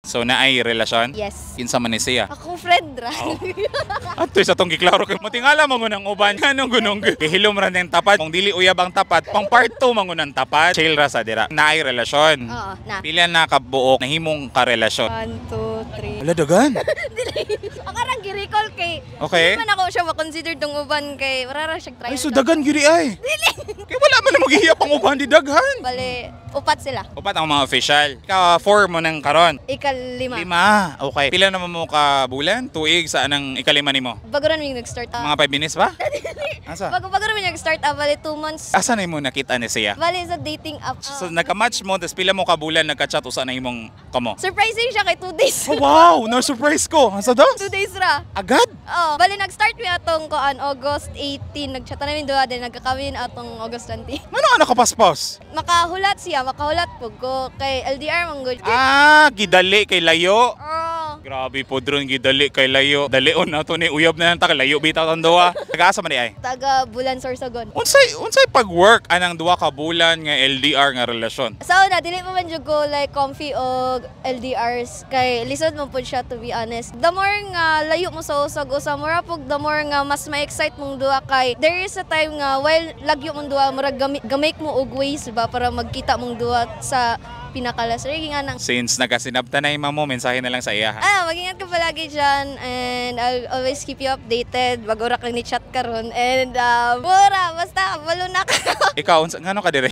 So naay relasyon? Yes. Kinsa man ni siya? Akong friend ra. Oh. Atoy sa tong giklaro kay motingala mo ngunang uban, nganong gunong gihilom ra ning tapat. Kung dili uyab ang tapat, pang part 2 man ngunang tapat. Chill ra sa dira. Naay relasyon. Oo, na. Pila na kabuok nahimong karelasyon? 1, 2, 3. Wala, dagan. Ako rang gi-recall kay Hindi man ako siya ma-consider tong uban kay wala ra siya trial. Ay, so dagan giri ay. Dili. Kay wala man na maghihiyap ang uban di daghan. Bale, upat sila. Upat ang mga official. Ika four mo nang karon. Ikalima. Lima. Okay. Pila naman mo ka bulan? Tuig sa anang ikalima nimo? Bago ra mi nag-start. Mga 5 minutes ba? Asa? Bago ra mi nag-start, bale 2 months. Asa na mo nakita ni siya? Bale sa dating app. So nagka-match mo, tapos pila mo ka bulan nagka-chat usa na imong kamo? Surprising siya kay 2 days. Oh, wow! Na-surprise ko! Asa daw? 2 days ra. Agad? Oh, bale nag-start mi atong kuan August 18, nag-chat na namin duha, then nagkakawin atong August 20. Ano ka nakapaspas? Makahulat siya, makahulat pug ko kay LDR man gud. Ah, gidali kay layo. Oh. Grabe po dron, gidali kay layo. Dalion na to ni uyab na lang ta kay layo bitaw tang duha. Taga-asa man di ay? Taga Bulan, Sorsogon. Unsay pag-work anang duha ka bulan nga LDR nga relasyon? Sa una, dili pa man jud ko like comfy og LDRs kay lisod man pud siya, to be honest. The more nga layo mo sa usag usa, mura pug the more nga mas ma-excite mong duha kay there is a time nga while lagyo mong duha, murag gamake mo og ways ba para magkita mong duha sa pinakalas. Nga nang Since nagasinabtan na ima mo, mensahe na lang sa iya, ha. Ah, mag-ingat ka palagi dyan and I'll always keep you updated. Bago ra kang ni chat karon and mura, basta balo na ka. Ikaw, unsa ngano ka dire?